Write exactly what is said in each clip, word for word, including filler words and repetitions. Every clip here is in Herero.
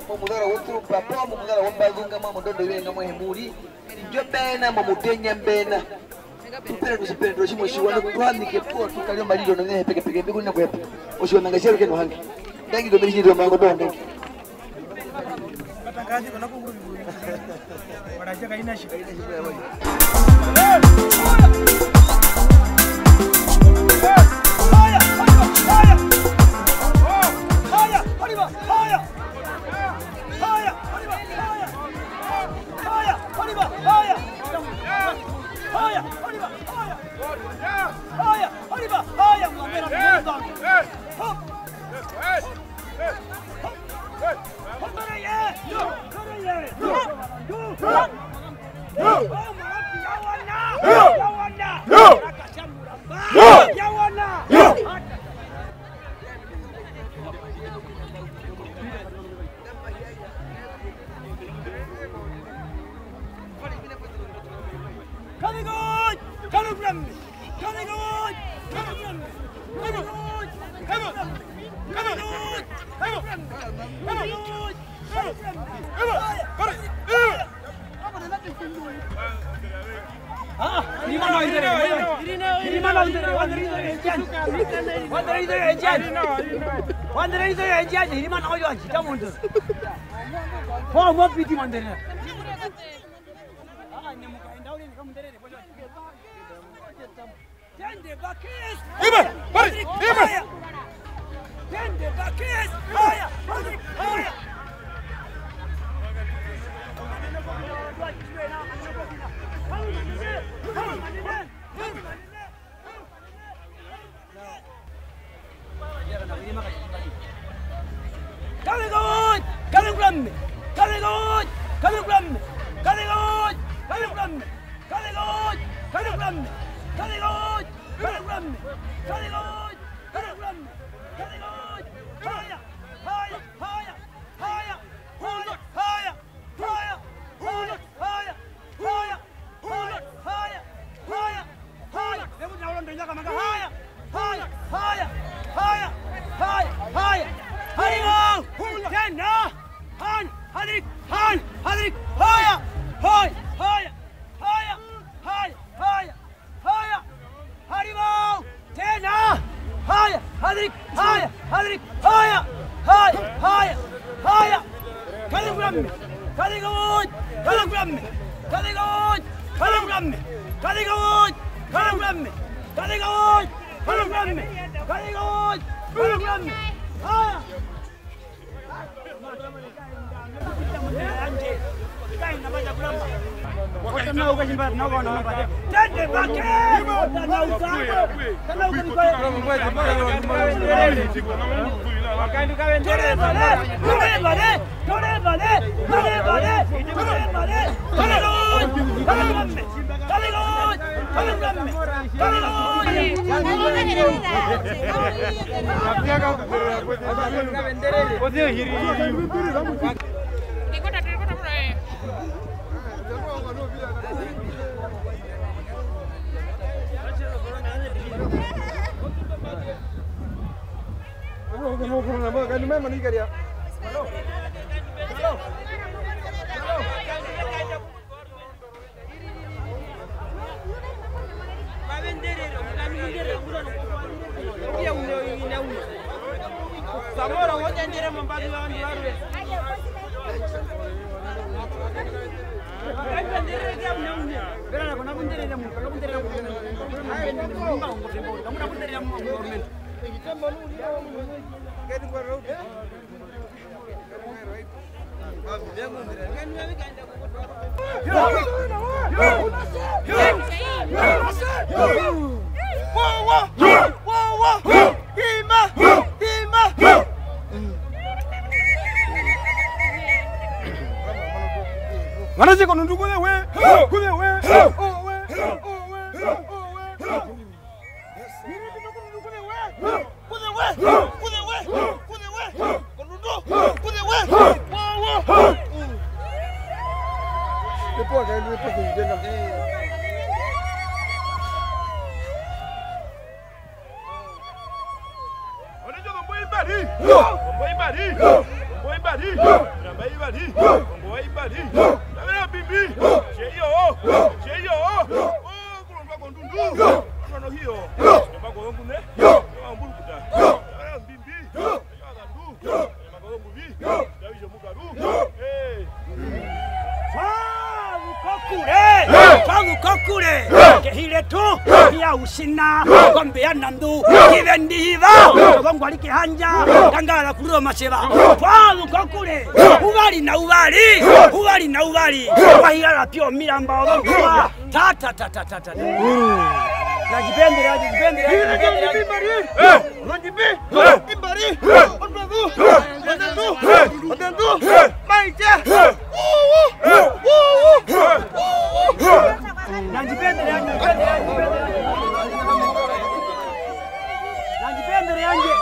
Momuzara woturupa poo momuzara wombazunga mwa mondondo yoye ngamwa hemuri. Indjo mbena momutenya mbena. Tupere tusipere twa tjimwe tjiwa nokutwanike poo tukarya omariro nonehe pekepeke mbi kunina kuhepa. Otjiwana nga tjaruke nohange. Ndangi komeni tjinyi twa mango toho ndangi. Amen. Amen. Amen. Fire. Fire. Fire. Kale kawoi, kale kuramme. Kale kawoi, kale kuramme. Kale kawoi, kale kuramme. Kale kawoi, kale kuramme. Kale kawoi, kale kuramme. Kale kawoi, kale kuramme. Kale kawoi. Haya, haya, haya, haya, haya, haya, haya, haya, haya, haya, haya, haya. Haya, haya, haya, haya, haya, haya, haya, haya. Haya, haya, haya, haya, haya, haya. Haya, haya, haya, haya, haya, haya. Haribau, tena. Haya, hadrik, haya, hadrik, haya, haya, haya, haya. Kale kuramme, kale kawoi, kale kuramme, kale kawoi, kale kuramme, kale kawoi, kale kuramme, kale kawoi, kale kuramme, kale kawoi, kale kuramme. Haya. Ngana siko nundu kule we, kule we, owe, owe, owe, owe. Omboi mbari. Omboi mbari. Oimbari, miramba ivari, ongo oimbari, tavera mbimbi, tjeyo, tjeyo, okulondwa kondundu, nono hiyo, yomako yongune, yomambulukuta, tavera mbimbi, tavera ndu, yomako yonguvi, tavi tjomukaru, eh. Twa zu kokure, twa zu kokure, kehi retu, ya usina, kombe ya nandu, ive ndihiva, tokongwari kehanja, kangara kuriro maseva, twa zu kokure, uvari na uvari, uvari na uvari, wahirara pio miramba ovonguva, ta, ta, ta, ta, ta, ta, ta. Nandjipendere, nandjipendere, nandjipendere. Nandjipe, imbari, ondatu, ondatu, ondatu, maice. Nandjipendere yandje, nandjipendere yandje. Nandjipendere yandje.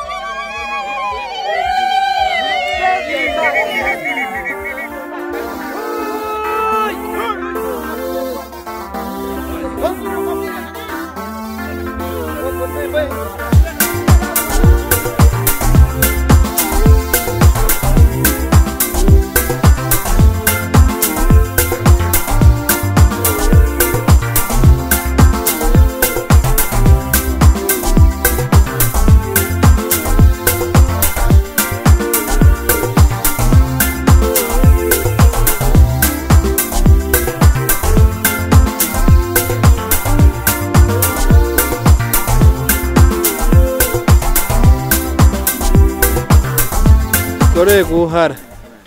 Kore kuhara.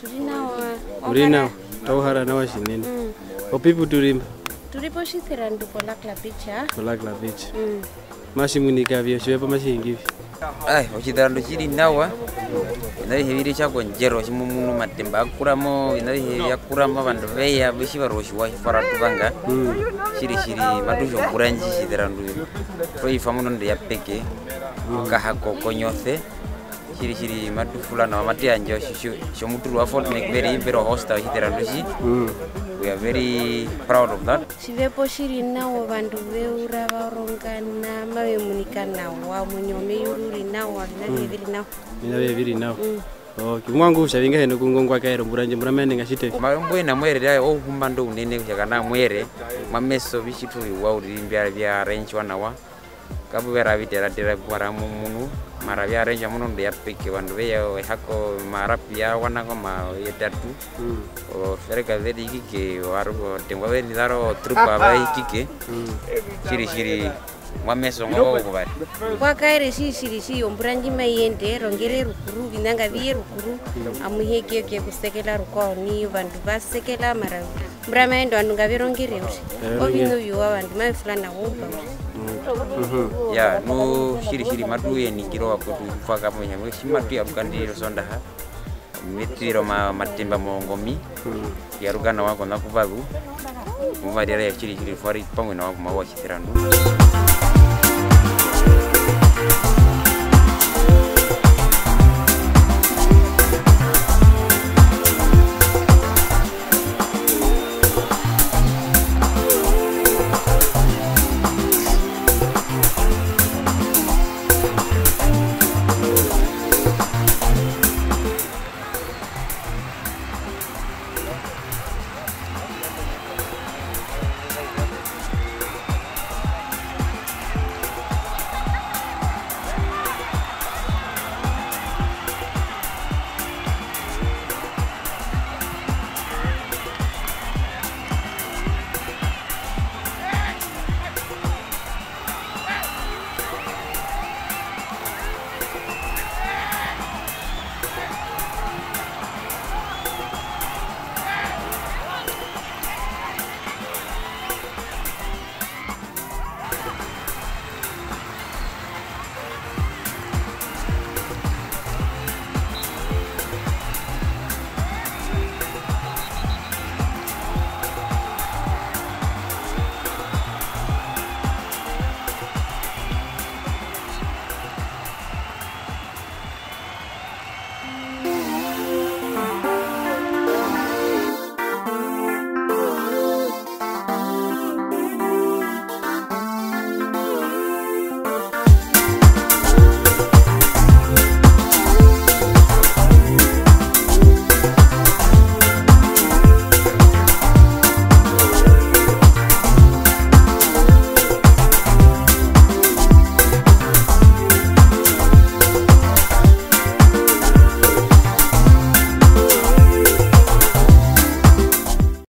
Turi nawa. Uri nawa. Tauhara nawa tjinene. Mm. Opipu turi mba? Turi pOtjiterandu po Lakla Beach, ah. Po Lakla Beach. Mm. Matji munika vi, otjivepo matji hingi vi? Ai, Otjiterandu tji ri nawa. Oviṋa avihe vi ri tja kondjero, tji mo munu omatemba ya kurama, oviṋa avihe vya kurama, ovandu ve ya, ve tjivarwa otjiwa tji twa ri atu vanga. Mm. Tjiri, tjiri, matu tja ombura ndji Otjiterandu twa i fa mondando yapeke, mm, okahako konyose. Tjiri, tjiri, matu fula nawa, matu yandja otji-, tjo-, tjomuturo wa Fort Nick Berry, Imperial Hostel, Otjiterandu tji. Mm. We are very proud of that. Tjivepo tji ri nawa, ovandu ve ura va rongana, mave munika nawa, omuinyo womeyuru u ri nawa, oviṋa avihe vi ri nawa. Oviṋa avihe vi ri nawa. Mm. Okay, omuano ngu kutja vi ngahino ku ngo ngwa kaere ombura ndji, ombura mai yenene nga tjite vi? Omavi mbwena mu yere, ouhumba ndo unene kutja kana mu yere, mwa meso vi tjitwa oviwa uriri mbya, vya arrangewa nawa. Kapu vera vi tera tera ku wara mu-, munu, mara vya arrangewa mondando yapeke, ovandu ve ya ehako, omarapi ya wana ko ma-, yetatu. Mm. Ozosereka ze ri ikike, ovaru-, otengwa ve ri zara, otrupa va ikike. Mm. Tjiri, tjiri, mwa meso ngo kuvari. Kwa kaere tjiri, tjiri, tjiri, ombura ndji mai yende, rongere rukuru, oviṋa nga vi ye rukuru, mm, amuhe ke, ke kusekela rukwao nai, ovandu va sekela, mara ombura mai yende ovandu nga ve rongere uriri. Nga ve rongere. Oviṋa oviwa ovandu mave fula nawa oumba uriri. Mm. Mhm. Ya, nu, tjiri, tjiri, matu ye ningire ovakwetu, tji matu yaruka ndino Sondaha. Metwire oma-, omatemba moongomi, mm, tu yaruka nawa kona kuvazu. Mumarira ya tjiri tjiri twari pamwe nawa kumauva Otjiterandu.